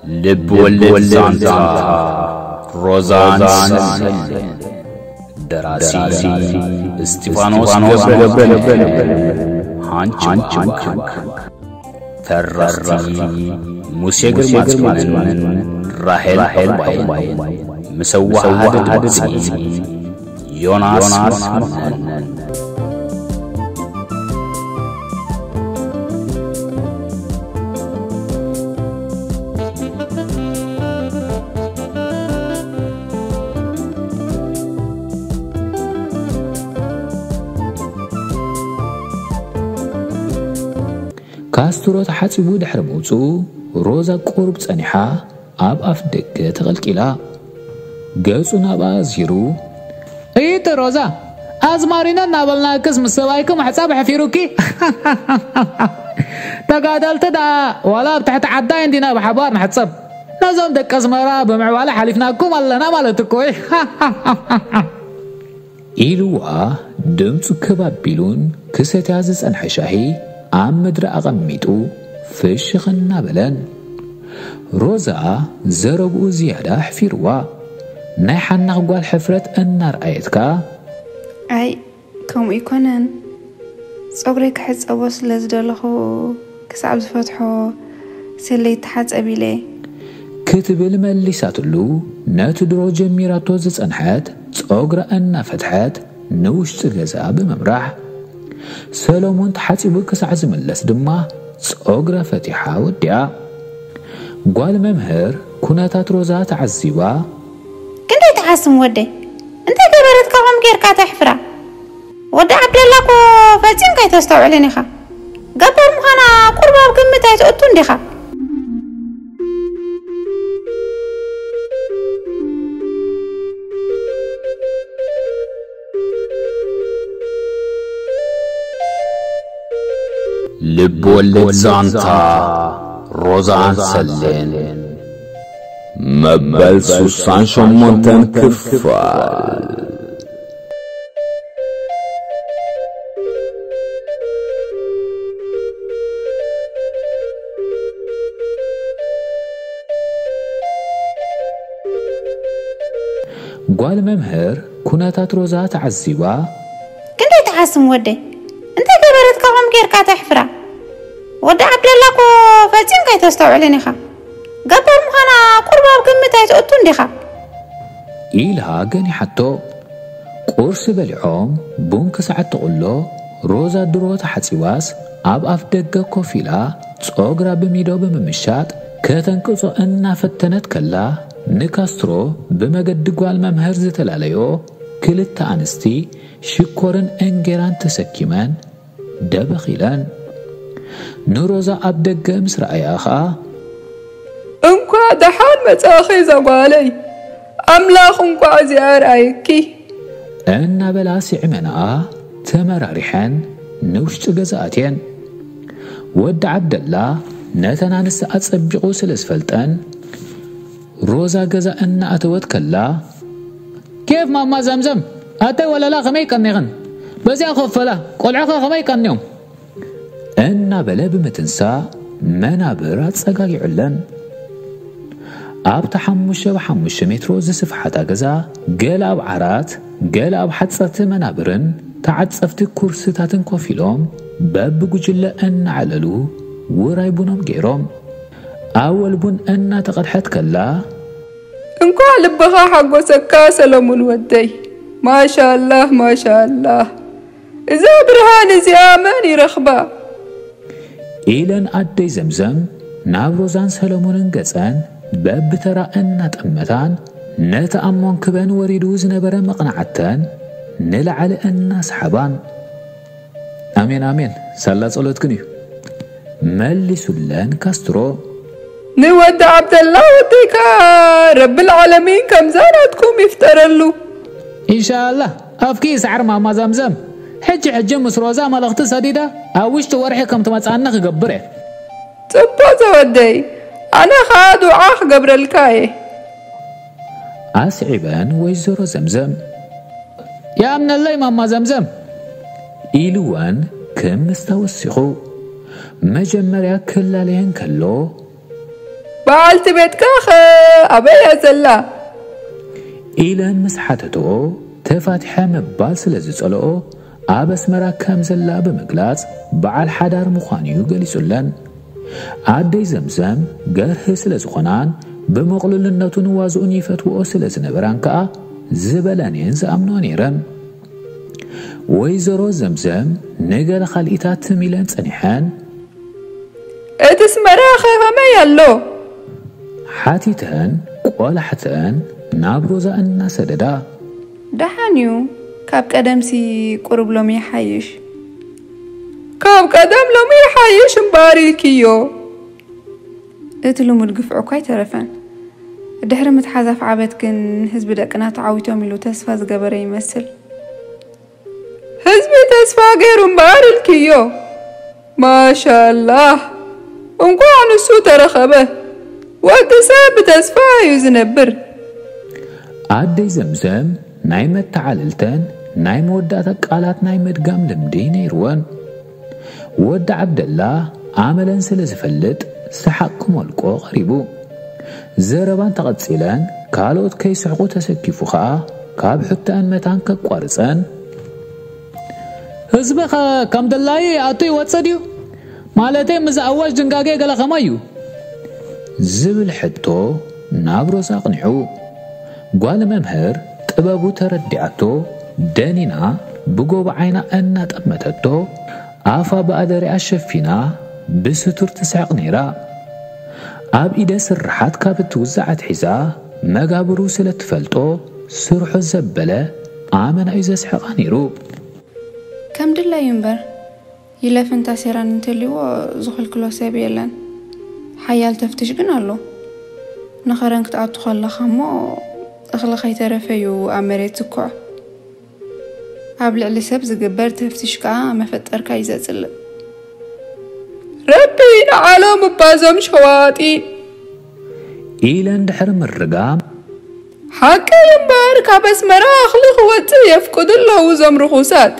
ልብ ወለድ ዛንታ ሮዛን ሰሌን። ደራሲ እስጢፋኖስ ገብረ፣ ሃንች። ተረኽቲ ሙሴ ግርማጽዮንን ራሄል ዕቑባይን። ምስ ኣወሃሃዲ ድምጺ ዮናስ መኮነን። ካስትሮ ተሓጺቡ ድሕሪ ምውጽኡ፣ ሮዛ ቁሩብ ጸኒሓ ኣብ ኣፍ ደገ ተቐልቂላ። ገጹ ናብኣ ኣዚሩ፣ "እይቲ ሮዛ፣ ኣዝማሪኖ እናበልናክስ ምስ ሰብኣይኪ ምሕጻብ ኣሕፊሩኪ?" "ተጋደልቲ ደኣ ዋላ ኣብ ትሕቲ ዓዳይ እንዲና ብሓባር ንሕጸብ። ነዞም ደቂ ኣዝመራ ብምዕባለ ሓሊፍናኩም ኣለና ማለት እኮ እዩ." ኢልዋ ድምፁ ክብ ኣቢሉን ክሰትያ ዝጸንሐ ሻሂ ኣብ ምድሪ ኣቐሚጡ ፍሽኽ እናበለን። ሮዛ ዘረብኡ ዝያዳ ኣሕፊርዋ። ናይ ሓናኽ ጓል ሕፍረት እናርኣየት ከኣ፣ "ኣይ፣ ከምኡ ኣይኮነን። ጸጉረይ ክሕጸቦ ስለ ዝደለኹ ክሳብ ዝፈትሖ ሰለይ ተሓጸብ ኢለ" ክትብል መሊሳትሉ፣ ነቲ ድሮ ጀሚራቶ ዝጸንሐት ጸጉራ እናፈትሐት ንውሽጢ ገዛ ብምምራሕ፣ ሰሎሞን ተሓጺቡ ክሳዕ ዝምለስ ድማ ጸጉራ ፈቲሓ ወዲኣ። ጓል መምህር ኩነታት ሮዛ ተዓዚባ፣ "ክንደይ ትሓስም ወደይ? እንታይ ገበረትካ ከምኡ ጌርካ ተሕፍራ? ወዲ ዓብደላ እኮ ፈጺምካ ኣይተስተውዕልን ኢኻ። ገባር ምዃና ቁሩብ ኣብ ግምት ኣይተእቱን ዲኻ?" ልብ ወለድ ዛንታ ሮዛን ሰሌን መበል ሱሳን ሸሞንተን ክፋል። ጓል መምህር ኩነታት ሮዛ ተዓዚባ፣ "ክንደይ ትሓስም ወደይ? እንታይ ገበረትካ ከምኡ ጌርካ ተሕፍራ? ወዲ ዓብደላ እኮ ፈጺምካ ኣይተስተውዕልን ኢኻ። ገባር ምዃና ቁሩብ ኣብ ግምት ኣይተእቱን ዲኻ?" ኢላ ገኒሓቶ። ቁርሲ በሊዖም ቡን ክሰዓት ተቕሎ፣ ሮዛ ድሮ ተሓጺባስ ኣብ ኣፍ ደገ ኮፍ ኢላ ጸጉራ ብሚዶ ብምምሻጥ ከተንቅጾ እናፈተነት ከላ፣ ንካስትሮ ብመገዲ ጓል መምህር ዝተላለዮ ክልተ ኣንስቲ ሽኮርን እንጌራን ተሰኪመን ደበኽ ኢለን። ንሮዛ ኣብ ደገ ምስ ረኣያ ኸኣ፣ "እንኳዕ ደሓን መጻኺ እዛ ጓለይ፣ ኣምላኽ እንኳዕ እዚኣ ኣርኣየኪ" እናበላ ስዒመንኣ ተመራሪሐን ንውሽጢ ገዛ ኣትየን። ወዲ ዓብደላ ነተን ኣንስቲ ኣጸቢቑ ስለ ዝፈልጠን፣ ሮዛ ገዛ እናኣተወት ከላ፣ "ኬፍ ማማ ዘምዘም፣ ኣተይ ወለላ ከመይ ቀኒኽን? በዚኣ ኮፈላ፣ ቆልዑኸ ከመይ ቀንዮም?" እናበለ ብምትንሳእ መናብር ኣጸጋጊዑለን። ኣብታ ሓሙሽተ ብሓሙሽተ ሜትሮ ዝስፍሓታ ገዛ፣ ገለ ኣብ ዓራት፣ ገለ ኣብ ሓጸርቲ መናብርን ተዓጸፍቲ ኩርስታትን ኮፍ ኢሎም፣ በብጉጅለ እናዓለሉ ውራይ ቡኖም ገይሮም፣ ኣወል ቡን እናተቐድሐት ከላ፣ "እንኳዕ ልብኻ ሓጎሰካ ሰለሙን ወደይ። ማሻላህ፣ ማሻላህ። እዛ ብርሃን እዚኣ መን ይረኽባ?" ኢለን ኣደይ ዘምዘም ናብ ሮዛን ሰለሙንን ገጸን በብተራ እናጠመታን ነቲ ኣብ መንክበን ወሪዱ ዝነበረ መቕናዕተን ንላዕሊ እናሰሓባን። "ኣሜን፣ ኣሜን፣ ሳላ ጸሎትክን እዩ" መሊሱለን ካስትሮ። "ንወዲ ዓብደላ ወደይካ ረብል ዓለሚን ከምዛ ናትኩም ይፍጠረሉ። ኢንሻኣላህ፣ ኣፍኪ ይስዓር ማማ ዘምዘም። ሕጂ ሕጂ ምስ ሮዛ መልእኽቲ ሰዲደ፣ ኣብ ውሽጢ ወርሒ ከም ትመጽኣኒ ክገብር እየ።" "ጽቡቕ ዘወደይ፣ ኣነ ኸኣ ዱዓ ክገብረልካ እየ።" ኣስዒበን ወይዘሮ ዘምዘም። "ይኣምነለይ ማማ ዘምዘም" ኢልወን ክምስታ ወሲኹ። መጀመርያ ክላለየን ከሎ፣ "ባ በዓልቲ ቤትካ ኸ ኣበይ እያ ዘላ? ኢለን ምስ ሓተትኦ፣ ተፋቲሐ ምባል ስለ ዝጸልኦ፣ ኣብ ኣስመራ ከም ዘላ ብምግላጽ፣ በዓል ሓዳር ምዃኑ እዩ ገሊጹለን። ኣደይ ዘምዘም ገርህ ስለ ዝኾናን፣ ብምቕሉልነቱን ዋዝኡን ይፈትውኦ ስለ ዝነበራን ከኣ፣ ዝበለንየን ዝኣምንኦ ነይረን። ወይዘሮ ዘምዘም ንገለ ካልኢታት ትም ኢለን ጸኒሐን። እቲ ኣስመራ ኸ ከመይ ኣሎ? ሓቲተን ቆላሕተን ናብ ሮዛ እናሰደዳ። ደሓን እዩ፣ ካብ ቀደምሲ ቁሩብ ሎሚ ይሓይሽ። ካብ ቀደም ሎሚ ይሓይሽ እምበኣር ኢልክዮ። እቲ ልሙድ ግፍዒ እኳ ኣይተረፈን። ድሕሪ ምትሓዝ ኣፍዓበት ግን ህዝቢ ደቅና ተዓዊቶም ኢሉ ተስፋ ዝገበረ ይመስል። ህዝቢ ተስፋ ገይሩ እምበኣር ኢልክዮ። ማሻላህ፣ እንኳዕ ንሱ ተረኸበ። ወዲ ሰብ ብተስፋ እዩ ዝነብር። ኣደይ ዘምዘም ናይ መተዓልልተን ናይ መወዳእታ ቃላት ናይ ምድጋም ልምዲ ነይርወን። ወዲ ዓብደላ ኣመለን ስለ ዝፈልጥ፣ ሰሓቕ ክመልቆ ቀሪቡ። ዘረባን ተቐጺለን፣ ካልኦት ከይስሕቑ ተሰኪፉ ኸኣ፣ ካብ ሕቶኣን መታን ከቋርጸን። ህዝቢ ኸ ከም ደላዩ ይኣቱ ይወጽእ ድዩ? ማለተይ፣ ምስ ኣዋጅ ድንጋጌ ገለ ኸማይ እዩ? ዝብል ሕቶ ናብ ሮዛ ኣቕኒዑ። ጓል መምህር ጥበቡ ተረዲኣቶ፣ ደኒና ብጎቦ ዓይና እናጠመተቶ፣ ኣፋ ብኣደሪኣ ሸፊና ብስቱር ትስሕቕ ነይራ። ኣብ ኢደ ስርሓት ካብ እትውዛዕ ኣትሒዛ መጋብሩ ስለ ትፈልጦ፣ ስርሑ ዘበለ ኣመና እዩ ዘስሕቓ ነይሩ። ከም ድላዩ እምበር፣ ይለፍን ታሴራን እንተልይዎ ዝኽልክሎ ሰብ የለን። ሓያል ተፍትሽ ግን ኣሎ። ንኸረን ክትኣቱ ከለኻ እሞ፣ እኽሊ ከይተረፈ እዩ ኣብ መሬት ዝኩዖ። ኣብ ልዕሊ ሰብ ዝግበር ተፍትሽ ከኣ መፈጠርካ እዩ ዘጽልእ። ረቢ ንዓሎም እባ እዞም ሸዋጢ። ኢለን ድሕሪ ምርጋም። ሓቀይ እምበር፣ ካብ ኣስመራ እኽሊ ክወጽእ የፍቅዱ ኣለዉ እዞም ርኹሳት።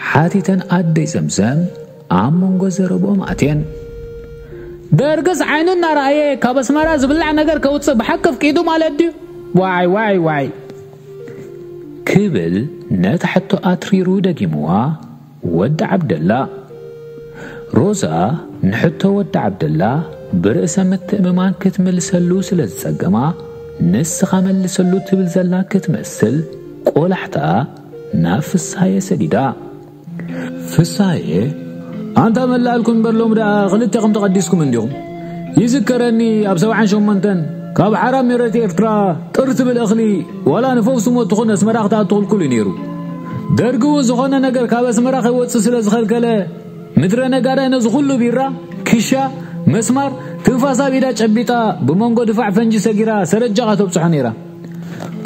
ሓቲተን ኣደይ ዘምዘም ኣብ መንጎ ዘረብኦም ኣትየን። ደርግስ ዓይኑ እናረኣየ ካብ ኣስመራ ዝብላዕ ነገር ከውጽእ ብሓቂ ኣፍቂዱ ማለት ድዩ? ዋይ፣ ዋይ፣ ዋይ። ክብል ነታ ሕቶ ኣትሪሩ ደጊምዋ ወዲ ዓብደላ። ሮዛ ንሕቶ ወዲ ዓብደላ ብርእሰ ምትእምማን ክትምልሰሉ ስለ ዝጸገማ፣ ንስኻ መልሰሉ ትብል ዘላ ክትመስል ቆላሕታ ናብ ፍሳየ ሰዲዳ። ፍሳየ፣ ኣንታ መላልኩም እምበር ሎም ደኣ ክልቴኹም ተቐዲስኩም እንዲኹም። ይዝከረኒ ኣብ ሰብዓን ሸሞንተን ካብ ሓራ መሬት ኤርትራ ጥር ትብል እኽሊ ዋላ ንፈውሲ ሞት ትኹን ኣስመራ ክትኣቱ ክልኩል እዩ ነይሩ። ደርጊ እውን ዝኾነ ነገር ካብ ኣስመራ ከይወጽእ ስለ ዝኸልከለ፣ ምድረ ነጋዳይ ነዚ ኩሉ ቢራ፣ ኪሻ፣ መስማር፣ ትንፋስ ኣብ ኢዳ ጨቢጣ ብመንጎ ድፋዕ ፈንጂ ሰጊራ ሰረጃ ተብጽሖ ነይራ።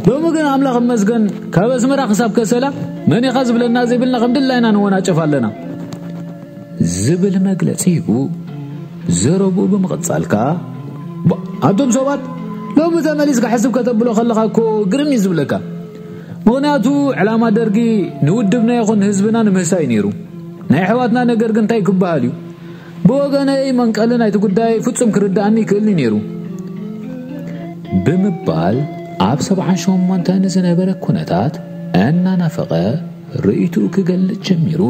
ሎሚ ግን ኣምላኽ ይመስገን ካብ ኣስመራ ክሳብ ከሰላ መን ኢኻ ዝብለና ዘይብልና ከም ድላይና ንወናጨፍ ኣለና። ዝብል መግለጺ ሂቡ። ዘረብኡ ብምቕጻል ከኣ፣ ባ-፣ ኣንቱም ሰባት፣ ሎሚ ተመሊስካ ሕስብ ከተብሎ ከለኻ እኮ ግርም እዩ ዝብለካ። ምኽንያቱ ዕላማ ደርጊ ንውድብና ይኹን ንህዝብና ንምህሳይ ነይሩ። ናይ ኣሕዋትና ነገር ግን እንታይ ክበሃል እዩ? ብወገነይ መንቀሊ ናይቲ ጉዳይ ፍጹም ክርድኣኒ ይክእልኒ ነይሩ። ብምባል ኣብ ሰብዓን ሸሞንተን ዝነበረ ኩነታት እናናፈቐ ርእይትኡ ክገልጽ ጀሚሩ።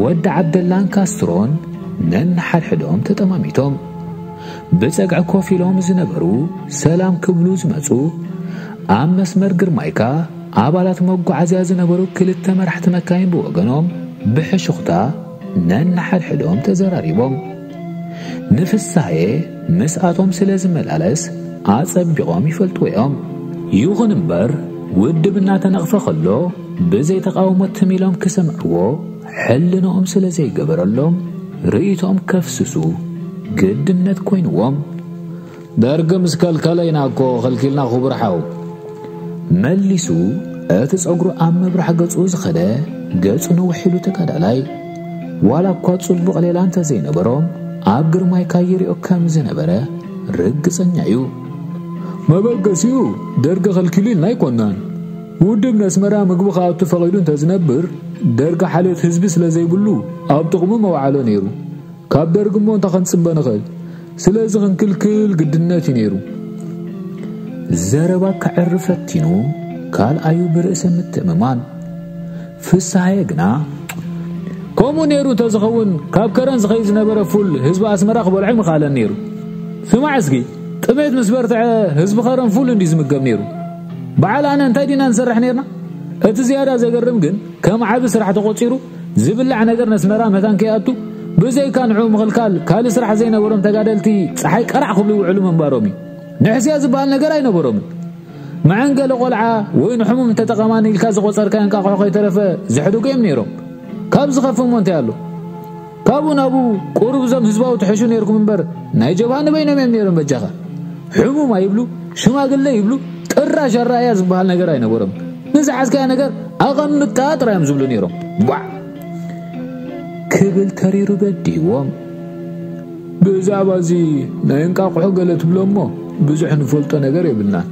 ወዲ ዓብደላን ካስትሮን ነንሓድሕዶም ተጠማሚቶም ብጸግዒ ኮፍ ኢሎም ዝነበሩ ሰላም ክብሉ ዝመጹ ኣብ መስመር ግርማይካ ኣባላት መጓዓዝያ ዝነበሩ ክልተ መራሕቲ መካይን ብወገኖም ብሕሹኽታ ነንሓድሕዶም ተዘራሪቦም። ንፍሳሄ ምስኣቶም ስለ ዝመላለስ ኣጸቢቖም ይፈልጥዎ እዮም። ይኹን እምበር ውድብ እናተነቕፈ ከሎ ብዘይ ተቓውሞ ትም ኢሎም ክሰምዕዎ ሕልንኦም ስለ ዘይገበረሎም ርእይቶኦም ከፍስሱ ግድነት ኮይንዎም። ደርጊ ምስ ከልከለ ኢና እኮ ከልኪልና ክቡር ሓው። መሊሱ እቲ ጸጉሩ ኣብ ምብራሕ ገጹ ዝኸደ ገጹ ንውሕ ኢሉ ተጋዳላይ ዋላ እኳ ጽቡቕ ሌላ እንተዘይነበሮ ኣብ ግርማይካ ይሪኦ ከም ዝነበረ ርግጸኛ እዩ። መበገሲኡ ደርጊ ከልኪሉ ኢልና ኣይኮናን። ውድብ ነስመራ ምግቢ ክኣቱ ፈቒዱ እንተዝነብር ደርጊ ሓልዮት ህዝቢ ስለ ዘይብሉ ኣብ ጥቕሙ መውዓሎ ነይሩ። ካብ ደርጊ እሞ እንታይ ክንጽበ ንኽእል? ስለዚ ክንክልክል ግድነት እዩ ነይሩ። ዘረባ ክዕሪ ፈቲኑ፣ ካልኣዩ ብርእሰ ምትእምማን። ፍስሃየ ግና፣ ከምኡ ነይሩ እንተዝኸውን፣ ካብ ከረን ዝኸይድ ዝነበረ ፉል ህዝቢ ኣስመራ ክበልዖ ምኽኣለን ነይሩ። ስማዕ እስኪ፣ ጥሜት ምስ በርትዐ፣ ህዝቢ ከረን ፉል እንዲ ዝምገብ ነይሩ። በዓል ኣነ እንታይ ዲና ንሰርሕ ነይርና? እቲ ዝያዳ ዘገርም ግን፣ ከም ዓቢ ስራሕ ተቖጺሩ፣ ዝብላዕ ነገር ነስመራ መታን ከይኣቱ፣ ብዘይካ ንዕኡ ምኽልካል ካልእ ስራሕ ዘይነበሮም ተጋደልቲ ጸሓይ ቀራዕ ክብሉ ይውዕሉ ምንባሮም እዩ። ንሕስያ ዝበሃል ነገር ኣይነበሮምን። መዐንገሊ ቆልዓ ወይ ንሕሙም እንተጠቐማኒ ኢልካ ዝቖጸርካዮ እንቃቑሖ ከይተረፈ ዝሕድጉ እዮም ነይሮም። ካብ ዝኸፍእ እሞ እንታይ ኣሎ? ካብኡ ናብኡ ቁሩብ እዞም ህዝባዊ ትሕሹ ነይርኩም እምበር ናይ ጀብሃ ንበይኖም እዮም ነይሮም በጃኻ። ሕሙም ኣይብሉ፣ ሽማግለ ይብሉ፣ ጥራሽ ኣረኣያ ዝበሃል ነገር ኣይነበሮም። ንዝሓዝካዮ ነገር ኣቐምጣ ጥራይ እዮም ዝብሉ ነይሮም። ቧዕ! ክብል ተሪሩ በዲህዎም። ብዛዕባ እዚ ናይ እንቃቑሖ ገለ ትብሎ እሞ ብዙሕ ንፈልጦ ነገር የብልናን።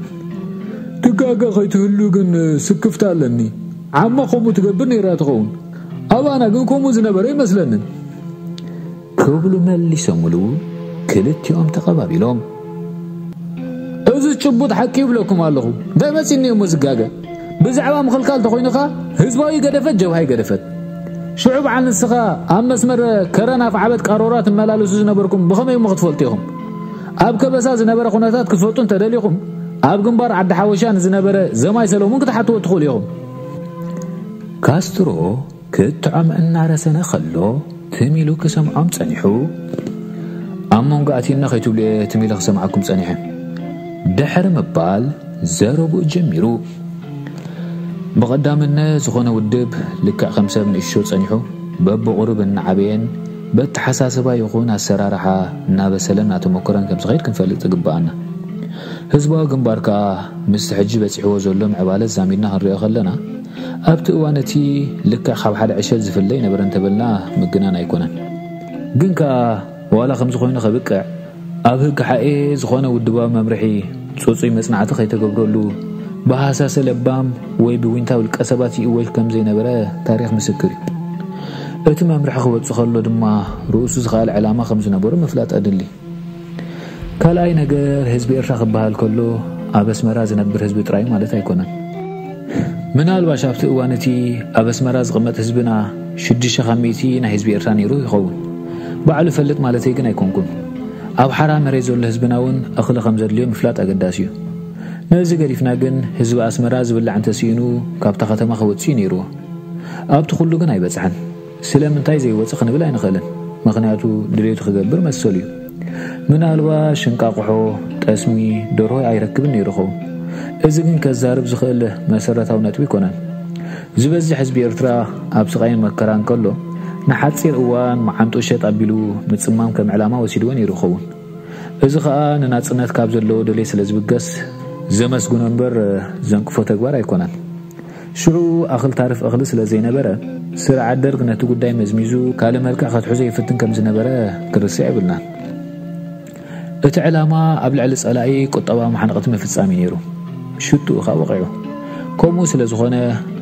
ትጋገ ከይትህሉ ግን ስክፍታ ኣለኒ። ዓማ ከምኡ ትገብር ነይራ ትኸውን። ኣባና ግን ከምኡ ዝነበረ ይመስለንን። ክብሉ መሊሶምሉ ክልቲኦም ተቐባቢሎም። እዚ ጭቡጥ ሓቂ ይብለኩም ኣለኹ። እንታይ መጺኒ እሞ ዝጋገ? ብዛዕባ ምኽልካል ተኾይኑኻ ህዝባዊ ገደፈት ጀብሃይ ገደፈት። ሽዑ በዓል ንስኻ ኣብ መስመር ከረን ኣፍዓበት ቃሮራ ትመላለሱ ዝነበርኩም ብኸመይ እሞ ክትፈልጡ ኢኹም? ኣብ ከበሳ ዝነበረ ኩነታት ክትፈልጡ እንተደሊኹም ኣብ ግንባር ዓዲ ሓወሻ ንዝነበረ ዘማይ ሰለሙን ክትሓትዎ ትኽእሉ ኢኹም። ካስትሮ ክትዖም እናረሰነ ከሎ ትም ኢሉ ክሰምዖም ጸኒሑ። ኣብ መንጎ ኣትየና ከይትብሉ እየ ትም ኢለ ክሰምዓኩም ጸኒሐ። ድሕሪ ምባል ዘረብኡ ጀሚሩ። ብቐዳምነት ዝኾነ ውድብ ልክዕ ከም ሰብ ንእሽቶ ጸኒሑ በብቑሩብ እናዓበየን በተሓሳስባ ይኹን ኣሰራርሓ እናበሰለን እናተሞከረን ከም ዝኸይድ ክንፈልጥ ዝግብኣና። ህዝባዊ ግንባር ከኣ ምስቲ ሕጂ በጺሕዎ ዘሎ ምዕባለ ዛሚድና ክንሪኦ ከለና ኣብቲ እዋን እቲ ልክዕ ካብ ሓደ ዕሸል ዝፍለ ኣይነበረን እንተበልና ምግናን ኣይኮነን። ግን ከኣ ዋላ ከምዚ ኮይኑ ከብቅዕ ኣብ ህግሓኤ ዝኾነ ውድባዊ መምርሒ ጽጹይ መጽናዕቲ ከይተገብረሉ ብሃሳሰ ለባም ወይ ብዊንታ ውልቀ ሰባት ይእወጅ ከም ዘይነበረ ታሪኽ ምስክር እዩ። እቲ መምርሒ ክወጽእ ከሎ ድማ ርእሱ ዝኸኣለ ዕላማ ከም ዝነበሮ ምፍላጥ ኣድሊ። ካልኣይ ነገር ህዝቢ ኤርትራ ክበሃል ከሎ ኣብ ኣስመራ ዝነብር ህዝቢ ጥራይ ማለት ኣይኮነን። ምናልባሽ ኣብቲ እዋን እቲ ኣብ ኣስመራ ዝቕመጥ ህዝብና ሽዱሽተ ካብ ሚእቲ ናይ ህዝቢ ኤርትራ ነይሩ ይኸውን። ባዕሉ ይፈልጥ ማለተይ ግን ኣይኮንኩን። ኣብ ሓራ መሬት ዘሎ ህዝብና እውን እኽሊ ከም ዘድልዮ ምፍላጥ ኣገዳሲ እዩ። ነዚ ገዲፍና ግን ህዝቢ ኣስመራ ዝብላዕ እንተስኢኑ ካብታ ከተማ ክወጽእ እዩ ነይርዎ። ኣብቲ ኩሉ ግን ኣይበጽሐን። ስለምንታይ ዘይወጽእ ክንብል ኣይንኽእልን። ምኽንያቱ ድሌቱ ክገብር መሰሉ እዩ። ምናልባሽ እንቃቑሖ፣ ጠስሚ፣ ደርሆ ኣይረክብን ነይሩ ይኸውን። እዚ ግን ከዛርብ ዝኽእል መሰረታዊ ነጥቢ ኣይኮነን። ዝበዝሕ ህዝቢ ኤርትራ ኣብ ስቓይን መከራን ከሎ ንሓጺር እዋን መዓንጥኡ ሸጥ ኣቢሉ ምጽማም ከም ዕላማ ወሲድዎ ነይሩ ይኸውን። እዚ ኸኣ ንናጽነት ካብ ዘለዎ ድሌት ስለ ዝብገስ ዘመስግኖ እምበር ዘንቅፎ ተግባር ኣይኮነን። ሽዑ ኣኽል ታርፍ እኽሊ ስለ ዘይነበረ ስርዓት ደርግ ነቲ ጉዳይ መዝሚዙ ካልእ መልክዕ ከትሕዞ ይፍትን ከም ዝነበረ ክርስዕ የብልናን። እቲ ዕላማ ኣብ ልዕሊ ጸላኢ ቁጠባዊ ማሕነቕቲ ምፍጻም እዩ ነይሩ። ሽትኡ ኸኣ ወቒዑ። ከምኡ ስለ ዝኾነ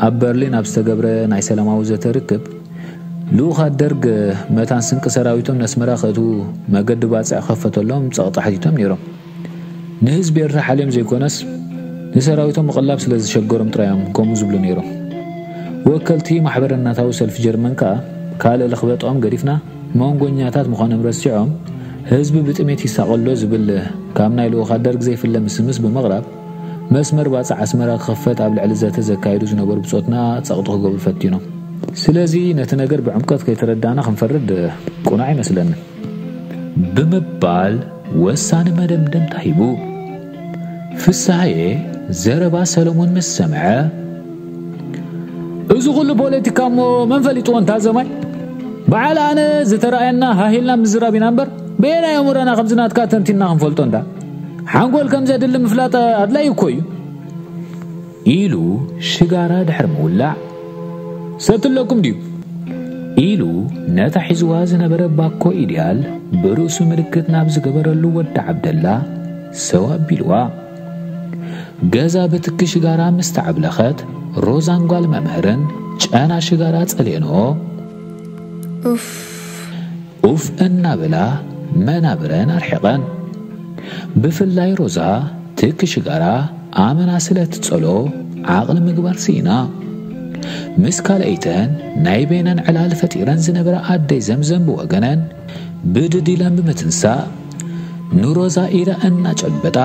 ኣብ በርሊን ኣብ ዝተገብረ ናይ ሰላማዊ ዘተ ርክብ ልኡኻት ደርግ መታን ስንቂ ሰራዊቶም ነስመራ ከእትዉ መገዲ ባጽዕ ክኸፈተሎም ጸቕጢ ሓቲቶም ነይሮም። ንህዝቢ ኤርትራ ሓልዮም ዘይኮነስ ንሰራዊቶም ምቕላብ ስለ ዝሸገሮም ጥራዮም ከምኡ ዝብሉ ነይሮም። ወከልቲ ማሕበር እናታዊ ሰልፊ ጀርመን ከኣ ካልእ ለኽበጦም ገዲፍና መንጎኛታት ምዃኖም ረሲዖም ህዝቢ ብጥሜት ይሳቐሎ ዝብል ካብ ናይ ልኡኻት ደርግ ዘይፍለ ምስምስ ብምቕራብ መስመር ባጽዕ ኣስመራ ክኽፈት ኣብ ልዕሊ ዘተ ዘካየዱ ዝነበሩ ብጾትና ጸቕጢ ክገብሩ ፈቲኖም። ስለዚ ነቲ ነገር ብዕምቀት ከይተረዳእና ክንፈርድ ቅኑዕ ኣይመስለንን። ብምባል ወሳኒ መደምደምታ ሂቡ። ፍስሃየ ዘረባ ሰለሙን ምስ ሰምዐ፣ እዚ ኩሉ ፖለቲካ እሞ መን ፈሊጥዎ እንታ ዘማይ? በዓል ኣነ ዝተረኣየና ሃሂልና ምዝራብ ኢና እምበር በየናይ ኣእምሮና ከምዚ ናትካ ተንቲንና ክንፈልጦ እንዳ ሓንጎል ከም ዘድሊ ምፍላጥ ኣድላይ እኮ እዩ። ኢሉ ሽጋራ ድሕሪ ምውላዕ፣ ሰትለኩም ድዩ? ኢሉ ነታ ሒዝዋ ዝነበረ ባኮ ኢድያል ብርእሱ ምልክት ናብ ዝገበረሉ ወዲ ዓብደላ ሰው ኣቢልዋ። ገዛ ብትኪ ሽጋራ ምስ ተዓብለኸት ሮዛን ጓል መምህርን ጨና ሽጋራ ጸልኤንኦ። ኡፍ ኡፍ እናበላ መናብረን ኣርሒቐን። ብፍላይ ሮዛ ትኪ ሽጋራ ኣመና ስለ ትጸሎ ዓቕሊ ምግባር ስኢና። ምስ ካልኣይተን ናይ በይነን ዕላል ፈጢረን ዝነበራ ኣደይ ዘምዘም ብወገነን ብድድ ኢለን ብምትንሳእ ንሮዛ ኢዳ እናጨበጣ፣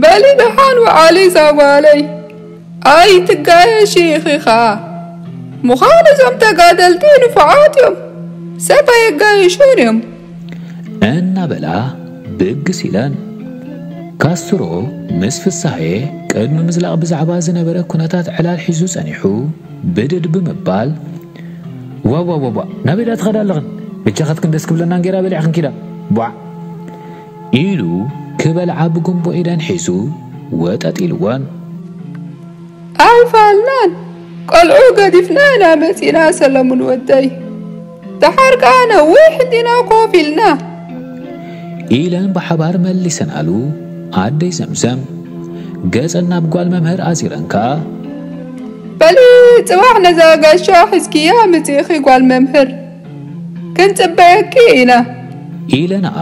በሊ ደሓን ውዓሊ እዛ ጓለይ፣ ኣይትጋየሺ ኢኺ ኸኣ። ምዃኑ እዞም ተጋደልቲ ንፉዓት እዮም፣ ሰብ ኣየጋይሹን እዮም። እናበላ ብግስ ኢለን። ካስትሮ ምስ ፍሳሄ ቅድሚ ምዝላቕ ብዛዕባ ዝነበረ ኩነታት ዕላል ሒዙ ጸኒሑ ብድድ ብምባል፣ ዋዋዋዋ፣ ናበይ ደኣ ትኸዳ ኣለኽን? በጃኻትክን ደስ ክብለና እንጌራ በሊዕኽን ኪዳ፣ ቧዕ፣ ኢሉ ክበልዓ ብጉንቦ ኢደን ሒዙ ወጠጥ ኢልወን። ኣይፋልናን፣ ቆልዑ ገዲፍና ኢና መጺና ሰለሙን ወደይ። ደሓር ከኣ ነዊሕ እንዲና ኮፍ ኢልና። ኢለን ብሓባር መሊሰናሉ ኣደይ ዘምዘም። ገጸን ናብ ጓል መምህር ኣዚረን ከኣ። በሊ ጽባሕ ነዛ ጋሻ ሒዝክያ ምጺእኺ ጓል መምህር። ክንጽበየኪ ኢና። ኢለንኣ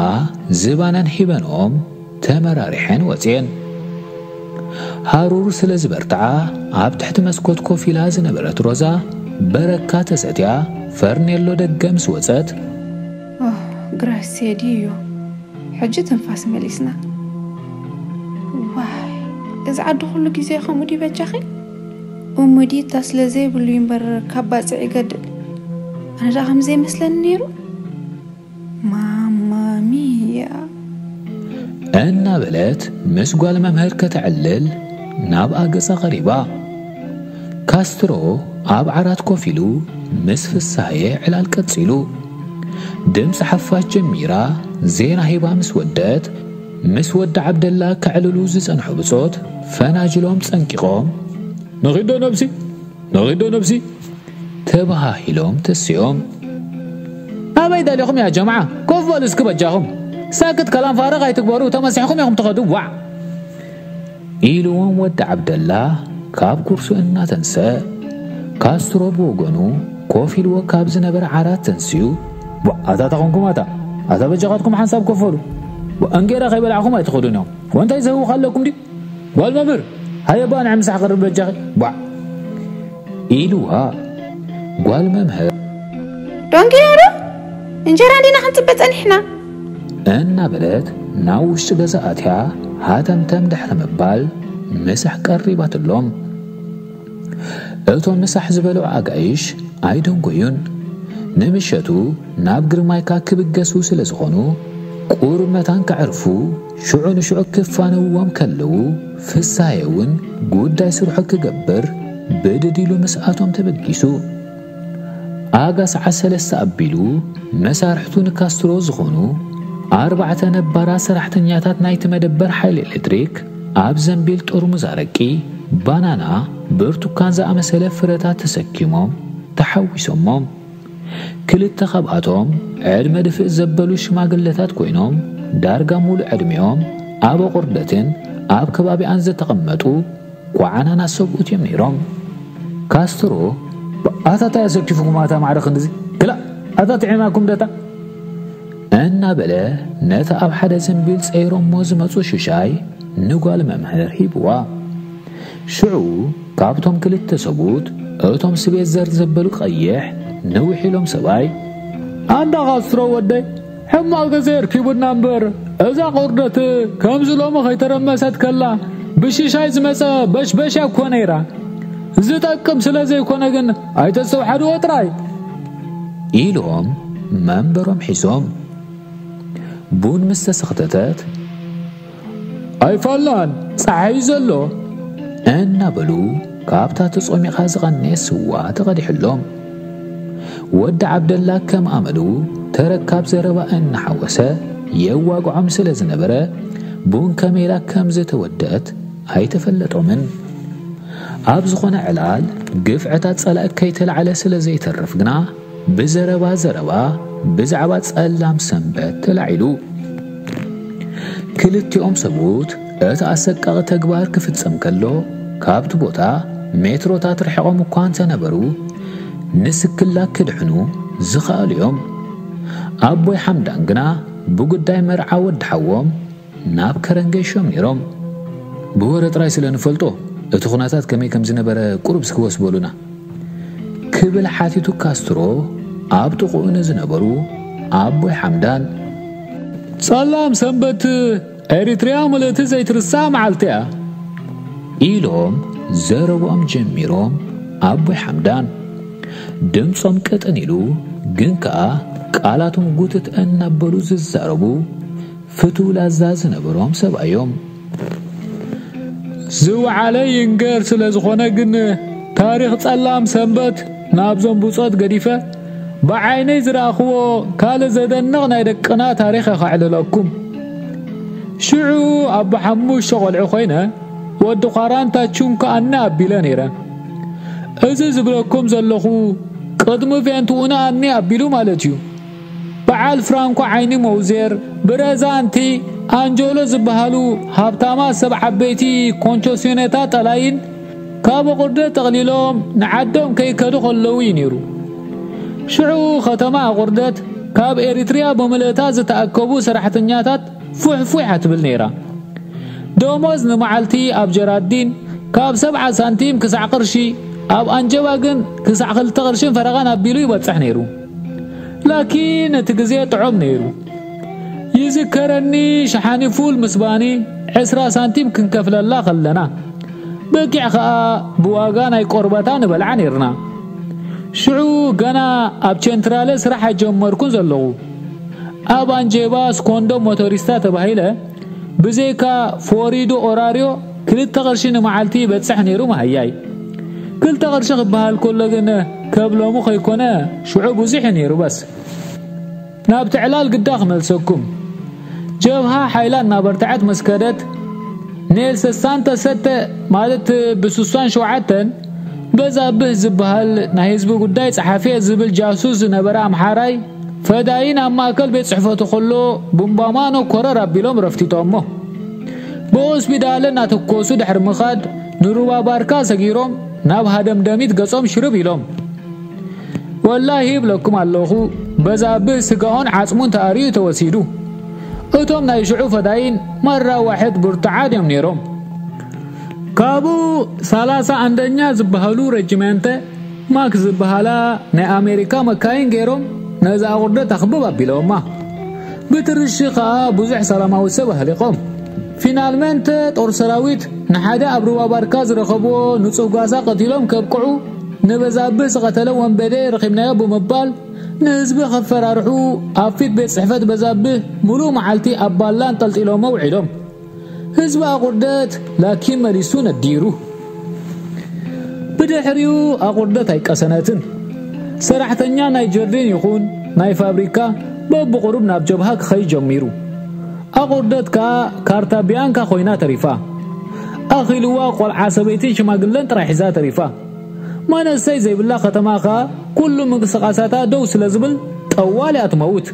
ዝባነን ሂበንኦም ተመራሪሐን ወጽየን። ሃሩር ስለ ዝበርትዓ ኣብ ትሕቲ መስኮት ኮፍ ኢላ ዝነበረት ሮዛ በረካ ተሰትያ ፈርኔሎ ደገ ምስ ወጸት። ኦህ፣ ግራሴ ድዮ? ሕጂ ትንፋስ መሊስና። ዋይ፣ እዚ ዓዲ ኩሉ ግዜ ከምኡ ድዩ በጃኺ? እሙዲታ ስለ ዘይብሉ እዩ እምበር ካብ ባጽዕ ይገድል። ኣነ ደኣ ከም ዘይመስለኒ ነይሩ። ማማ ሚያ። እናበለት ምስ ጓል መምህር ከተዕልል ናብኣ ገጻ ቀሪባ። ካስትሮ ኣብ ዓራት ኮፍ ኢሉ ምስ ፍሳሄ ዕላል ቀጺሉ። ድምጺ ሓፋሽ ጀሚራ ዜና ሂባ ምስ ወደት፣ ምስ ወዲ ዓብደላ ከዕልሉ ዝጸንሑ ብጾት ፈናጅሎም ጸንቂቖም፣ ነኺዶ ነብሲ? ነኺዶ ነብሲ? ተበሃሂሎም ተሲኦም። ኣበይ ደሊኹም ያ ጀምዓ? ኮፍ በሉ እስኪ በጃኹም። ሳክት ከላም ፋርቕ ኣይትግበሩ፣ ተመሲሕኩም ኢኹም ትኸዱ፣ ዋዕ! ኢልዎም ወዲ ዓብደላ ካብ ኩርሱ እናተንሰ። ካስትሮ ብወገኑ ኮፍ ኢልዎ ካብ ዝነበረ ዓራት ተንስዩ፣ ቧዕ! ኣታ ተኾንኩም ኣታ፣ ኣታ በጃኻትኩም ሓንሳብ ኮፍ በሉ። ቧዕ! እንጌራ ከይበላዕኹም ኣይትኸዱን እዮም። ወንታይ ዘህውኽ ኣለኩም ድዩ? ጓል መምህር፣ ሃየ ባ ንዕ ምሳሕ ቀርብ በጃኺ፣ ቧዕ! ኢልዋ። ጓል መምህር። ዶንግያ ዶ? እንጀራ እንዲና ክንጽበ ጸኒሕና። እናበለት ናብ ውሽጢ ገዛ ኣትያ ሃተምተም ድሕሪ ምባል ምሳሕ ቀሪባትሎም። እቶም ምሳሕ ዝበልዑ ኣጋይሽ ኣይደንጎዩን። ንምሸቱ ናብ ግርማይካ ክብገሱ ስለ ዝኾኑ፣ ቁሩብ መታን ከዕርፉ፣ ሽዑ ንሽዑ ክፋነውዎም ከለዉ፣ ፍሳሄ እውን ጉዳይ ስርሑ ክገብር ብድድ ኢሉ ምስኣቶም ተበጊሱ። ኣጋ ሰዓት ሰለስተ ኣቢሉ፣ መሳርሕቱ ንካስትሮ ዝኾኑ ኣርባዕተ ነባራት ሰራሕተኛታት ናይቲ መደበር ሓይሊ ኤሌክትሪክ ኣብ ዘንቢል ጥርሙዝ ኣረቂ፣ ባናና፣ ብርቱካን ዝኣመሰለ ፍረታት ተሰኪሞም ተሓዊሶሞም። ክልተ ካብኣቶም ዕድመ ድፍእ ዘበሉ ሽማግለታት ኮይኖም፣ ዳርጋ ሙሉእ ዕድሚኦም ኣብ ኣቑርደትን ኣብ ከባቢኣን ዝተቐመጡ ጓዓናና ሰብኡት እዮም ነይሮም። ካስትሮ፣ ኣታ ታይ ኣሰኪፉኩም ኣታ ማዕረ ክንድዚ? ክላእ፣ ኣታ ጥዒማኩም ደታ? እናበለ ነቲ ኣብ ሓደ ዘንቢል ጸይሮሞ ዝመጹ ሽሻይ ንጓል መምህር ሂብዋ። ሽዑ ካብቶም ክልተ ሰብኡት እቶም ስቤት ዘር ዘበሉ ቀይሕ ንውሕ ኢሎም ሰብኣይ፣ ኣንዳ ካስትሮ ወደይ፣ ሕማቕ ግዜ ኣርኪቡና እምበር፣ እዛ ቁርደት ከምዚ ሎሚ ከይተረመሰት ከላ ብሽሻይ ዝመጸ በሽበሽ እኮ ነይራ። ዝጠቅም ስለ ዘይኮነ ግን ኣይተስተውሓድዎ ጥራይ። ኢሎም መንበሮም ሒዞም። ቡን ምስ ተሰኽተተት፣ ኣይፋልናን፣ ጸሓይ ዘሎ። እናበሉ ካብታ ተጾሚቓ ዝቐነየ ስዋ ተቐዲሕሎም። ወዲ ዓብደላ ከም ኣመሉ ተረካብ ዘረባ እናሓወሰ የዋግዖም ስለ ዝነበረ፣ ቡን ከመይላ ከም ዝተወደአት ኣይተፈለጦምን። ኣብ ዝኾነ ዕላል ግፍዕታት ጸላኢ ከይተላዕለ ስለ ዘይተርፍ ግና፣ ብዘረባ ዘረባ ብዛዕባ ጸላም ሰንበት ተላዒሉ። ክልቲኦም ሰብኡት እቲ ኣሰቃቒ ተግባር ክፍጸም ከሎ፣ ካብቲ ቦታ ሜትሮታት ርሒቖም እኳ እንተነበሩ፣ ንስክላ ክድሕኑ ዝኸኣሉ እዮም። ኣቦይ ሓምዳን ግና ብጉዳይ መርዓ ወዲ ሓዎም ናብ ከረን ገይሾም ነይሮም። ብወረ ጥራይ ስለ ንፈልጦ እቲ ኩነታት ከመይ ከም ዝነበረ ቁሩብ እስኪ ወስ በሉና፣ ክብል ሓቲቱ ካስትሮ ኣብ ጥቕኡ ንዝነበሩ ኣቦይ ሓምዳን። ጸላም ሰንበት ኤሪትሪያ ምልእቲ ዘይትርሳዕ መዓልቲ እያ። ኢሎም ዘረብኦም ጀሚሮም ኣቦይ ሓምዳን። ድምጾም ቅጥን ኢሉ ግን ከኣ ቃላቶም ጉትት እናበሉ ዝዛረቡ ፍቱው ላዛ ዝነበሮም ሰብኣዮም። ዝወዓለ ይንገር ስለ ዝኾነ ግን ታሪኽ ጸላም ሰንበት ናብዞም ብጾት ገዲፈ ብዓይነይ ዝረኣኽዎ ካልእ ዘደንቕ ናይ ደቅና ታሪኽ እየ ከዕልለኩም። ሽዑ ኣቦ ሓሙሽተ ቆልዑ ኮይነ ወዲ ኳራንታ ቹንካ ኣነ ኣቢለ ነይረ። እዚ ዝብለኩም ዘለኹ ቅድሚ ቬንትኡና ኣኒ ኣቢሉ ማለት እዩ። በዓል ፍራንኮ ዓይኒ መውዜር፣ ብረዛንቲ፣ ኣንጆሎ ዝበሃሉ ሃብታማት ሰብ ዓበይቲ ኮንቾሲኔታ ጠላይን ካብ ኣቑርደት ጠቕሊሎም ንዓዶም ከይከዱ ከለዉ እዩ ነይሩ። ሽዑ ከተማ ኣቑርደት ካብ ኤሪትሪያ ብምልእታ ዝተኣከቡ ሰራሕተኛታት ፉሕፉሕ ኣትብል ነይራ። ደሞዝ ንመዓልቲ ኣብ ጀራዲን ካብ ሰብዓ ሳንቲም ክሳዕ ቅርሺ፣ ኣብ ኣንጀባ ግን ክሳዕ ክልተ ቅርሽን ፈረቓን ኣቢሉ ይበጽሕ ነይሩ። ላኪን እቲ ግዜ ጥዑም ነይሩ። ይዝከረኒ ሸሓኒ ፉል ምስ ባኒ ዕስራ ሳንቲም ክንከፍለላ ከለና፣ በጊዕ ኸኣ ብዋጋ ናይ ቆርበታ ንበልዓ ነይርና። ሽዑ ገና ኣብ ቸንትራለ ስራሕ ኣይጀመርኩን ዘለኹ። ኣብ ኣንጀባ ስኮንዶ ሞቶሪስታ ተባሂለ ብዘይካ ፎሪዶ ኦራርዮ ክልተ ቅርሺ ንመዓልቲ ይበጽሕ ነይሩ መሃያይ። ክልተ ቅርሺ ክበሃል ከሎ ግን ከብ ሎሚ ከይኮነ ሽዑ ብዙሕ እዩ ነይሩ። በስ ናብቲ ዕላል ግዳ ክመልሰኩም። ጀብሃ ሓይላ እናበርትዐት ምስ ከደት ኔል ሰሳንተ ሰተ ማለት ብስሳን ሸውዓተን በዛብህ ዝበሃል ናይ ህዝቢ ጉዳይ ጸሓፊ ዝብል ጃሱስ ዝነበረ ኣምሓራይ ፈዳይን ኣብ ማእከል ቤት ጽሕፈቱ ከሎ ቡምባማኖ ኮረር ኣቢሎም ረፍቲጦሞ። ብሆስፒዳል እናተኮሱ ድሕሪ ምኻድ ንሩባ ባርካ ሰጊሮም ናብ ሃደምደሚት ገጾም ሽርብ ኢሎም። ወላሂ ይብለኩም ኣለኹ በዛብህ ስጋኦን ዓጽሙን ተኣርዩ ተወሲዱ። እቶም ናይ ሽዑ ፈዳይን ማራ ዋሕድ ብርቱዓት እዮም ነይሮም። ካብኡ ሰላሳ ኣንደኛ ዝበሃሉ ረጅመንተ ማክ ዝበሃላ ናይ ኣሜሪካ መካይን ገይሮም ነዛ ኣቑርደት ኣኽብብ ኣቢሎማ። ብትርሺ ኸኣ ብዙሕ ሰላማዊ ሰብ ኣህሊቖም። ፊናልመንተ ጦር ሰራዊት ንሓደ ኣብ ሩባ ባርካ ዝረኸብዎ ንጹህ ጓሳ ቀቲሎም ከብቅዑ ንበዛብህ ዝቐተለ ወንበዴ ረኺብናዮ ብምባል ንህዝቢ ከፈራርሑ ኣብ ፊት ቤት ጽሕፈት በዛብህ ሙሉእ መዓልቲ ኣብ ባላ ኣንጠልጢሎሞ ውዒሎም። ህዝቢ ኣቑርደት ላኪን መሊሱ ነዲሩ። ብድሕሪኡ ኣቑርደት ኣይቀሰነትን። ሰራሕተኛ ናይ ጀርዲን ይኹን ናይ ፋብሪካ በብቑሩብ ናብ ጀብሃ ክኸይድ ጀሚሩ። ኣቑርደት ከኣ ካርታ ቢያንካ ኮይና ተሪፋ። ኣኺልዋ ቆልዓ ሰበይትን ሽማግለን ጥራይ ሒዛ ተሪፋ። መነሰይ ዘይብላ ከተማ ከኣ ኩሉ ምንቅስቓሳታ ደው ስለ ዝብል ጠዋል እያ ትመውት።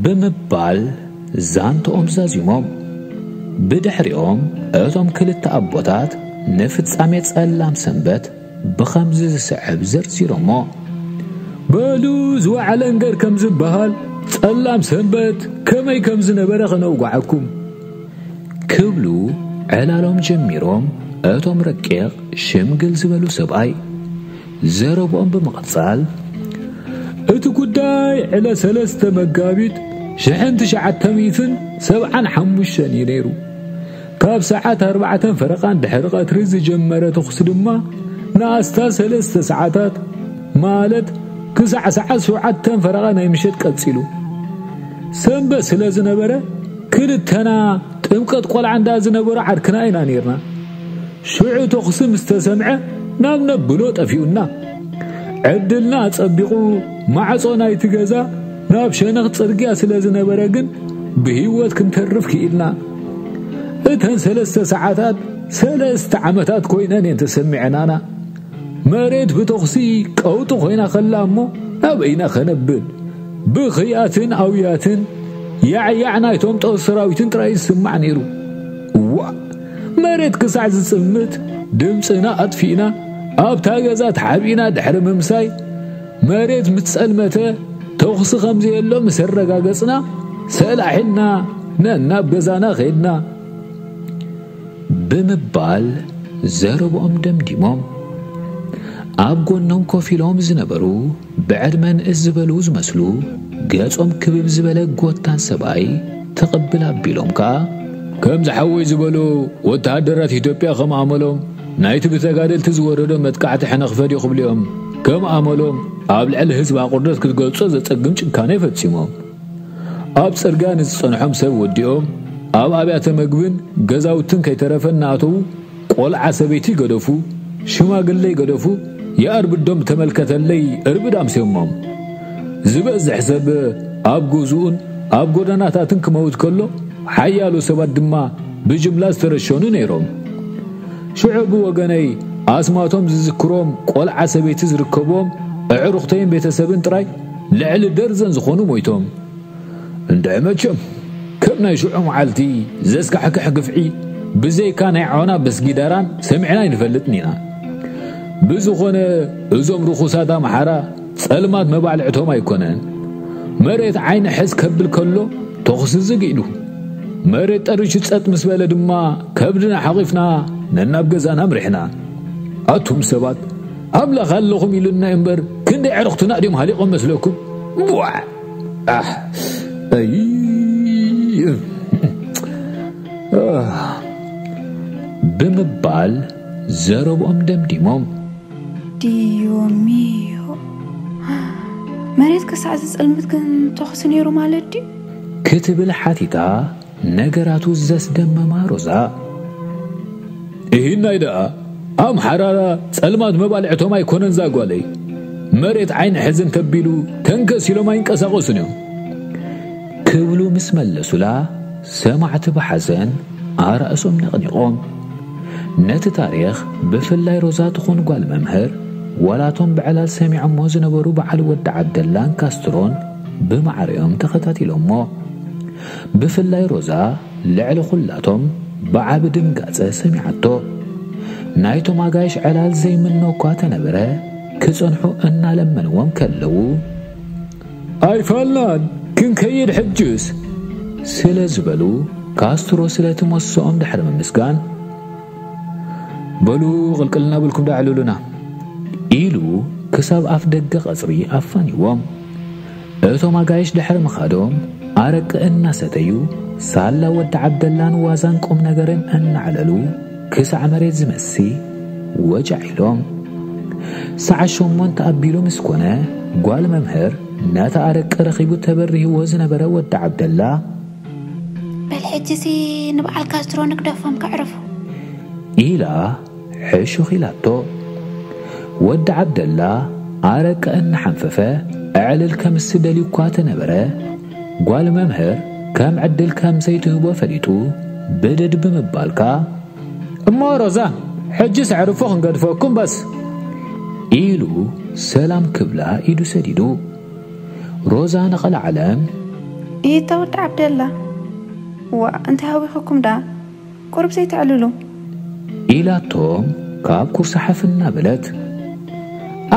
ብምባል ዛንትኦም ዛዚሞም። ብድሕሪኦም እቶም ክልተ ኣቦታት ንፍጻሜ ጸላም ሰንበት ብኸምዚ ዝስዕብ ዘርዚሮሞ። በሉ ዝወዓለ እንገር ከም ዝበሃል ጸላም ሰንበት ከመይ ከም ዝነበረ ከነውግዓኩም። ክብሉ ዕላሎም ጀሚሮም። እቶም ረቂቕ ሽምግል ዝበሉ ሰብኣይ ዘረብኦም ብምቕጻል፣ እቲ ጉዳይ ዕለት ሰለስተ መጋቢት ሽሕን ትሽዓተ ሚእትን ሰብዓን ሓሙሽተን እዩ ነይሩ። ካብ ሰዓት ኣርባዕተን ፈረቓን ድሕሪ ቀትሪ ዝጀመረ ተኹሲ ድማ ንኣስታት ሰለስተ ሰዓታት ማለት ክሳዕ ሰዓት ሸውዓተን ፈረቓ ናይ ምሸት ቀጺሉ። ሰንበት ስለ ዝነበረ ክልተና ጥምቀት ቆልዓ እንዳ ዝነበሮ ዓድክና ኢና ነይርና። ሽዑ ተኹሲ ምስ ተሰምዐ ናብ ነብሎ ጠፊኡና። ዕድልና ኣጸቢቑ ማዕጾ ናይቲ ገዛ ናብ ሸነኽ ጽርግያ ስለ ዝነበረ ግን ብህይወት ክንተርፍ ክኢልና። እተን ሰለስተ ሰዓታት ሰለስተ ዓመታት ኮይነን እየን ተሰሚዐናና። መሬት ብተኹሲ ቀውጢ ኮይና ከላ እሞ ናበይና ከነብል? ብኽያትን ኣውያትን ያዕያዕ ናይቶም ጦር ሰራዊትን ጥራይ ዝስማዕ ነይሩ። እዋ መሬት ክሳዕ ዝጽምት ድምፅና ኣጥፊእና ኣብታ ገዛ ተሓቢእና ድሕሪ ምምሳይ መሬት ምስ ጸልመተ ተኹሲ ከም ዘየሎ ምስ ኣረጋገጽና፣ ሰላሕ ኢልና ነናብ ገዛና ኸይድና ብምባል ዘረብኦም ደምዲሞም። ኣብ ጎኖም ኮፍ ኢሎም ዝነበሩ ብዕድመ ንእስ ዝበሉ ዝመስሉ ገጾም ክብብ ዝበለ ጎታን ሰብኣይ ትቕብል ኣቢሎም ከኣ፣ ከም ዝሓወይ ዝበሉ ወተሃደራት ኢትዮጵያ ከም ኣመሎም ናይቲ ብተጋደልቲ ዝወረዶ መጥቃዕቲ ሕነ ክፈድዩ ክብልኦም ከም ኣመሎም ኣብ ልዕሊ ህዝቢ ኣቑርደት ክትገልጾ ዘጸግም ጭካኔ ፈጺሞም። ኣብ ጽርግያ ንዝጸንሖም ሰብ ወዲኦም ኣብ ኣብያተ መግብን ገዛውትን ከይተረፈ እናኣተዉ ቆልዓ ሰበይቲ ይገደፉ፣ ሽማግለ ይገደፉ፣ የኣርብዶም ተመልከተለይ እርብድ ኣምስዮሞም። ዝበዝሕ ሰብ ኣብ ገዝኡን ኣብ ጎደናታትን ክመውት ከሎ፣ ሓያሎ ሰባት ድማ ብጅምላ ዝተረሸኑ ነይሮም። ሽዑ ብወገነይ ኣስማቶም ዝዝክሮም ቆልዓ ሰበይቲ ዝርከብዎም ኣዕሩኽተይን ቤተሰብን ጥራይ ልዕሊ ደርዘን ዝኾኑ ሞይቶም። እንድዒ መቸም ከም ናይ ሽዑ መዓልቲ ዘስካሕክሕ ግፍዒ ብዘይካ ናይ ዖና በስጊዳራን ሰሚዕና ኣይንፈልጥን ኢና። ብዝኾነ እዞም ርኹሳት ኣምሓራ ጸልማት መባልዕቶም ኣይኮነን። መሬት ዓይኒ ሕዝ ከብል ከሎ ተኹሲ ዝግ ኢሉ። መሬት ጠሪሹ ጸጥ ምስ በለ ድማ ከብድና ሓቒፍና ነናብ ገዛና ኣምሪሕና። ኣቱም ሰባት ኣምላኽ ኣለኹም ኢሉና እምበር ክንደይ ዕርኽትና ድዮም ሃሊቖም መስለኩም? ቧዕ! ኣሕ! ኣይ! ኣህ! ብምባል ዘረብኦም ደምዲሞም። ዲዮ ሚዮ፣ መሬት ክሳዕ ዝጸልምት ግን ተኹሲ ነይሩ ማለት ድዩ? ክትብል ሓቲታ ነገራቱ ዘስደመማ ሮዛ። እሂናይ ደኣ ኣምሓራራ ጸልማት መባልዕቶም ኣይኮነን ዛጓለይ። መሬት ዓይኒ ሕዝን ተቢሉ ተንከስ ኢሎም ኣይንቀሳቐሱን እዮም። ክብሉ ምስ መለሱላ ሰማዕቲ ብሓዘን ኣራእሶም ነቕኒቖም። ነቲ ታሪኽ ብፍላይ ሮዛ ትኹን ጓል መምህር ዋላቶም ብዕላል ሰሚዖሞ ዝነበሩ በዓል ወዲ ዓብደላን ካስትሮን ብማዕሪኦም ተኸታቲሎሞ። ብፍላይ ሮዛ ልዕሊ ኩላቶም ብዓቢ ድንጋጸ ሰሚዓቶ። ናይቶም ኣጋይሽ ዕላል ዘይምኖ እኳ ተነበረ፣ ክጸንሑ እናለመንዎም ከለዉ፣ "ኣይፋልናን፣ ክንከይድ ሕጅስ?" ስለ ዝበሉ፣ ካስትሮ ስለቲ ሞሶኦም ድሕሪ ምምስጋን፣ "በሉ፣ ቅልቅል እናበልኩም ደዓልሉና" ኢሉ ክሳብ ኣፍ ደገ ቀጽሪ ኣፋንዎም። እቶም ኣጋይሽ ድሕሪ ምኻዶም ኣረቂ እናሰተዩ፣ ሳላ ወዲ ዓብደላን ዋዛን ቁም ነገርን እናዕለሉ ክሳዕ መሬት ዝመሲ ወጃዕ ኢሎም። ሰዓት ሸሞንተ ኣቢሉ ምስ ኮነ፣ ጓል መምህር ነቲ ኣረቂ ረኺቡ ተበሪህዎ ዝነበረ ወዲ ዓብደላ፣ "በል ሕጂሲ ንበዓል ካስትሮ ንግደፎም ከዕርፉ" ኢላ ሕሹኽ ኢላቶ። ወዲ ዓብደላ ኣረቂ እናሓንፈፈ ኣዕልል ከምሲ ደልዩ እኳ ተነበረ፣ ጓል መምህር ከም ዕድል ከም ዘይትህቦ ፈሊጡ ብድድ ብምባልካ፣ "እሞ ሮዛ፣ ሕጂስ ኣዕርፎ ክንገድፈኩም በስ" ኢሉ ሰላም ክብላ ኢዱ ሰዲዱ። ሮዛ ንቐልዓለም፣ "ኢታ ወዲ ዓብደላ፣ ዋእ፣ እንታይ ሃዊኹኩም ደኣ? ቁሩብ ዘይተዕልሉ?" ኢላቶም ካብ ኩርሲ ሓፍ እናበለት፣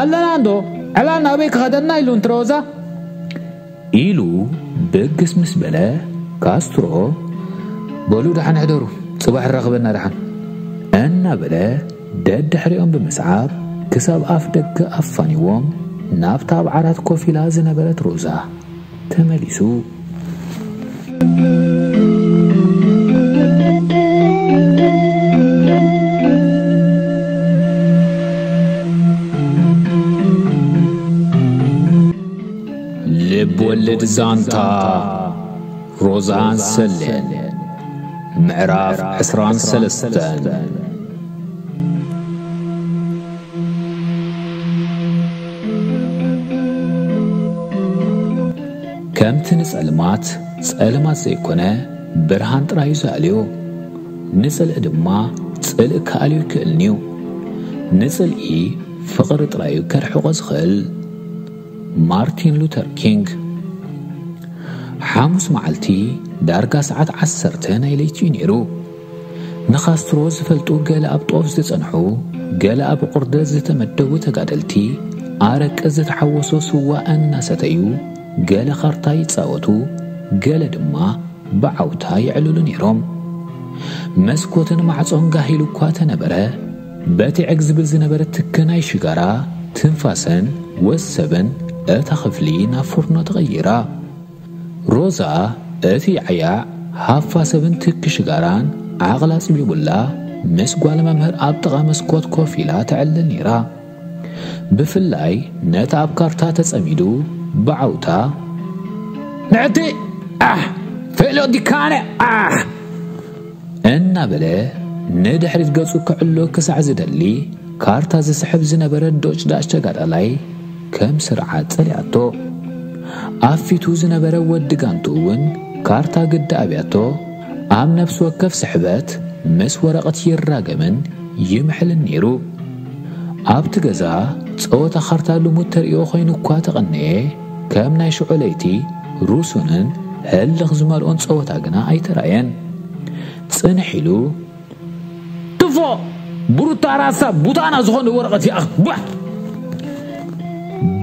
"ኣለና እንዶ፣ ዕላል ናበይ ክኸደና ኢሉ እንት ሮዛ?" ኢሉ ብግስ ምስ በለ፣ ካስትሮ፣ "በሉ ደሓን ሕደሩ፣ ጽባሕ ንራኸበና ደሓን" እናበለ ደድሕሪኦም ብምስዓብ ክሳብ ኣፍ ደገ ኣፋንዎም ናብታ ኣብ ዓራት ኮፍ ኢላ ዝነበረት ሮዛ ተመሊሱ። ልብ ወለድ ዛንታ ሮዛን ሰሌን ምዕራፍ ዕስራን ሰለስተን። ከምቲ ንጸልማት ጸልማት ዘይኮነ ብርሃን ጥራዩ ዘኣልዮ፣ ንጽልኢ ድማ ጽልኢ ክኣልዮ ይክእልንዩ። ንጽልኢ ፍቕሪ ጥራዩ ከርሕቖ ዝኽእል። ማርቲን ሉተር ኪንግ። ሓሙስ መዓልቲ ዳርጋ ሰዓት ዓሰርተ ናይ ለይቲ እዩ ነይሩ። ንካስትሮ ዝፈልጡ ገለ ኣብ ጦፍ ዝጸንሑ፣ ገለ ኣብ ቁርደት ዝተመደቡ ተጋደልቲ ኣረቂ ዝተሓወሶ ስዋ እናሰተዩ ገለ ካርታ ይጻወቱ፣ ገለ ድማ ብዓውታ የዕልሉ ነይሮም። መስኮትን ማዕጾን ጋሂሉ እኳ ተነበረ፣ በቲ ዕግ ዝብል ዝነበረ ትኪ ናይ ሽጋራ ትንፋሰን ወሰብን እታ ክፍሊ ናብ ፉርኖ ተቐይራ። ሮዛ እቲ ያዕያዕ ሃፋ ሰብን ትኪ ሽጋራን ዓቕላ ጽቢቡላ ምስ ጓል መምህር ኣብ ጥቓ መስኮት ኮፍ ኢላ ተዕልል ነይራ። ብፍላይ ነቲ ኣብ ካርታ ተጸሚዱ ብዓውታ፣ "ንዕቲ! ኣሕ! ፌሎ ዲካነ! ኣሕ!" እናበለ ንድሕሪት ገጹ ክዕሎ ክሳዕ ዝደሊ፣ ካርታ ዝስሕብ ዝነበረ ዶጭ ዳጭ ተጋዳላይ ከም ስርዓት ጸሊኣቶ። ኣብ ፊቱ ዝነበረ ወዲ ጋንቱ እውን ካርታ ግዲ ኣብያቶ፣ ኣብ ነፍሲ ወከፍ ስሕበት ምስ ወረቐት ይራገምን ይምሕልን ነይሩ። ኣብቲ ገዛ ጸወታ ካርታ ልሙድ ተርእዮ ኮይኑ እኳ ተቐነየ፣ ከም ናይ ሽዑ ለይቲ ሩሱንን ህልኽ ዝመልኦን ጸወታ ግና ኣይተራእየን። ጽንሕ ኢሉ፣ "ትፎ! ብሩታ ራሳ ቡታና ዝኾነ ወረቐት ይኣኽ፣ ቧ!"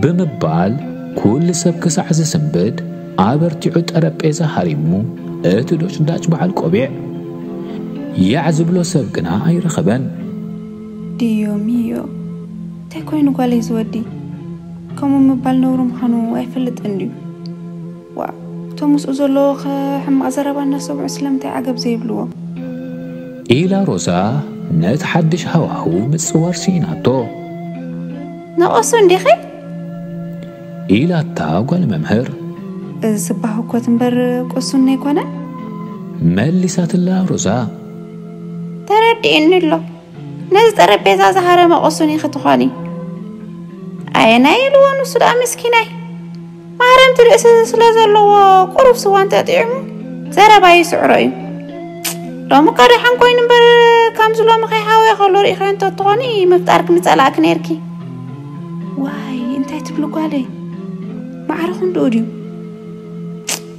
ብምባል ኩሉ ሰብ ክሳዕ ዝስንብድ ኣበርቲዑ ጠረጴዛ ሃሪሙ፣ እቲ ዶጭ ዳጭ በዓል ቆቢዕ ያዕ ዝብሎ ሰብ ግና ኣይረኸበን። "ዲዮ ሚዮ፣ እንታይ ኮይኑ ጓለይ ዝወዲ? ከምኡ ምባል ነውሪ ምዃኑ ኣይፈልጥን ድዩ? ዋ፣ እቶም ምስኡ ዘለዉ ኸ ሕማቕ ዘረባ እናሰምዑ ስለምንታይ ዓገብ ዘይብልዎ?" ኢላ ሮዛ ነቲ ሓድሽ ሃዋህው ምጽዋር ስኢናቶ። "ነቐሱ እንዲኺ?" ኢላታ ጓል መምህር። "እዚ ስባህ እኮት እምበር ቅሱን ኣይኮነን?" መሊሳትላ ሮዛ። "ተረዲእኒ ኣሎ። ነዚ ጠረጴዛ ዝሃረመ ቅሱን ኢኺ ትኾኒ። ኣየናይ ኢልዎ ንሱ ደኣ ምስኪናይ። ማህረምቲ ርእሲ ስለ ዘለዎ ቁሩብ ስዋ እንተጥዒሙ ዘረባ ይስዕሮ እዩ። ሎሚ እኳ ደሓን ኮይኑ እምበር፣ ከምዚ ሎሚ ከይሓወየ ከሎ ርኢኻዮ እንተትኾኒ ምፍጣርኪ ምጸላእኪ ነይርኪ። ዋይ፣ እንታይ ትብሊ ጓለይ? ማዕረ ክንድኡ ድዩ?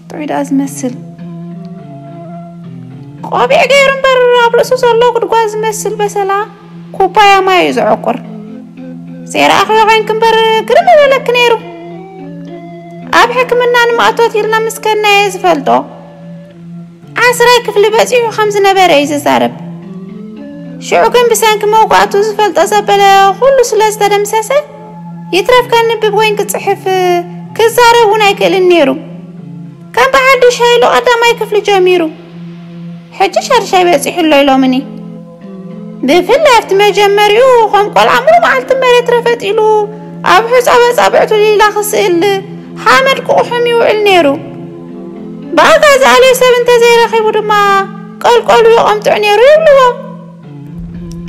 ጥዑይ ደኣ ዝመስል። ቆቢዕ ገይሩ እምበር፣ ኣብ ርእሱ ዘሎ ጉድጓድ ዝመስል በሰላ ኩባያ ማይ እዩ ዘዕቁር። ዘይረኣኽዮ ኮይንኪ እምበር፣ ግርም ምበለኪ ነይሩ። ኣብ ሕክምና ንማእቶት ኢልና ምስ ከድናዮ ዝፈልጦ ዓስራይ ክፍሊ በጺሑ ከም ዝነበረ እዩ ዝዛረብ። ሽዑ ግን ብሰንኪ መውጋእቱ ዝፈልጦ ዘበለ ኩሉ ስለ ዝተደምሰሰ፣ ይትረፍ ከንብብ ወይ ክጽሕፍ ክዛረብ እውን ኣይክእልን ነይሩ። ከም በዓል ድሻ ኢሉ ቀዳማይ ክፍሊ ጀሚሩ፣ ሕጂ ሻድሻይ በጺሑ ኣሎ ኢሎምኒ። ብፍላይ ኣብቲ መጀመሪኡ ከም ቆልዓ ሙሉ መዓልቲ መሬት ረፈጥ ኢሉ ኣብ ሑጻ በጻብዕቱ ሊላ ክስእል ሓመድ ክቑሕም ይውዕል ነይሩ። ብኣጋዛልዮ ሰብ እንተዘይረኺቡ ድማ ቀልቀሉ ይቐምጥዕ ነይሩ ይብልዎ።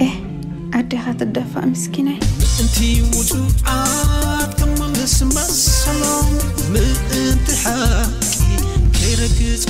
ኤህ፣ ኣዴኻ ትደፋእ ምስኪናይ። ምእንቲ ውጹዓት ክምልስ መሰሎም፣ ምእንቲ ሓቂ ከይረግጽ